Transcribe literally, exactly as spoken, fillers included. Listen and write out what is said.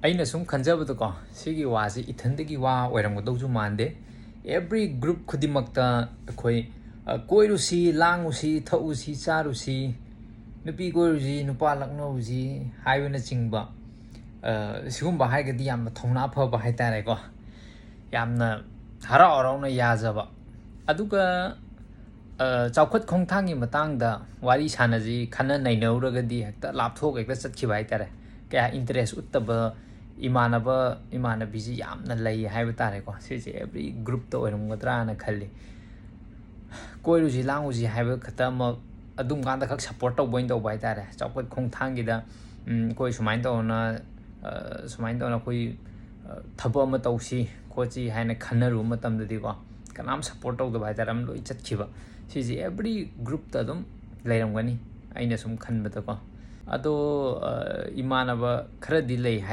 ꯑꯩꯅ ꯁꯨꯝ ꯈꯟꯖꯕꯗꯀꯣ, ꯁꯤꯒꯤ ꯋꯥꯁꯤ ꯏꯊꯟꯗꯒꯤ ꯋꯥ ꯑꯣꯏꯔꯝꯒꯗꯧꯁꯨ ꯃꯥꯟꯗꯦ꯫ Every group ꯈꯨꯗꯤꯡꯃꯛꯇ ꯑꯩꯈꯣꯏ, ꯑ, ꯀꯣꯏꯔꯨꯁꯤ, ꯂꯥꯡꯉꯨꯁꯤ, ꯊꯛꯎꯁꯤ, ꯆꯥꯔꯨꯁꯤ, ꯅꯨꯄꯤ ꯀꯣꯏꯔꯨꯁꯤ, ꯅꯨꯄꯥ ꯂꯛꯅꯔꯨꯁꯤ ꯍꯥꯏꯕꯅꯆꯤꯡꯕ, ꯑ, ꯁꯤꯒꯨꯝꯕ ꯍꯥꯏꯔꯒꯗꯤ ꯌꯥꯝꯅ ꯊꯧꯅꯥ ꯐꯕ ꯍꯥꯏꯇꯥꯔꯦꯀꯣ꯫ ꯌꯥꯝꯅ ꯍꯔꯥꯎ ꯍꯔꯥꯎꯅ ꯌꯥꯖꯕ꯫ ꯑꯗꯨꯒ, ꯑ, ꯆꯥꯎꯈꯠ ꯈꯣꯡꯊꯥꯡꯒꯤ ꯃꯇꯥꯡꯗ ꯋꯥꯔꯤ ꯁꯥꯟꯅꯁꯤ, ꯈꯟꯅ ꯅꯩꯅꯔꯨꯔꯒꯗꯤ ꯍꯦꯛꯇ ꯂꯥꯞꯊꯣꯛꯑꯒ ꯍꯦꯛꯇ ꯆꯠꯈꯤꯕ ꯍꯥꯏꯇꯥꯔꯦ꯫ ꯀꯌꯥ interest ꯎꯠꯇꯕ ꯏꯃꯥꯟꯅꯕ, ꯏꯃꯥꯟꯅꯕꯤꯁꯤ ꯌꯥꯝꯅ ꯂꯩ ꯍꯥꯏꯕ ꯇꯥꯔꯦꯀꯣ꯫ ꯁꯤꯁꯦ every groupꯇ ꯑꯣꯏꯔꯝꯒꯗ꯭ꯔꯥꯅ ꯈꯜꯂꯤ꯫ ꯀꯣꯏꯔꯨꯁꯤ ꯂꯥꯡꯉꯨꯁꯤ ꯍꯥꯏꯕ ꯈꯛꯇꯃꯛ ꯑꯗꯨꯝ ꯀꯥꯟꯗ ꯈꯛ support ꯇꯧꯕ ꯑꯣꯏꯅ ꯇꯧꯕ ꯍꯥꯏꯇꯥꯔꯦ꯫ ꯆꯥꯎꯈꯠ ꯈꯣꯡꯊꯥꯡꯒꯤꯗ, ꯎꯝ, ꯑꯩꯈꯣꯏ ꯁꯨꯃꯥꯏꯅ ꯇꯧꯅ, ꯑ, ꯁꯨꯃꯥꯏꯅ ꯇꯧꯅ ꯑꯩꯈꯣꯏ, ꯑ, ꯊꯕꯛ ꯑꯃ ꯇꯧꯁꯤ ꯈꯣꯠꯁꯤ ꯍꯥꯏꯅ ꯈꯟꯅꯔꯨꯕ ꯃꯇꯝꯗꯗꯤꯀꯣ, ꯀꯅꯥꯝ support ꯇꯧꯗꯕ ꯍꯥꯏꯇꯥꯔꯦ, ꯑꯗꯨꯝ ꯂꯣꯏ ꯆꯠꯈꯤꯕ꯫ ꯁꯤꯁꯦ every groupꯇ ꯑꯗꯨꯝ ꯂꯩꯔꯝꯒꯅꯤ, ꯑꯩꯅ ꯁꯨꯝ ꯈꯟꯕꯗꯀꯣ꯫ ꯑꯗꯣ, ꯑ, ꯏꯃꯥꯟꯅꯕ ꯈꯔꯗꯤ ꯂꯩ ꯍꯥꯏ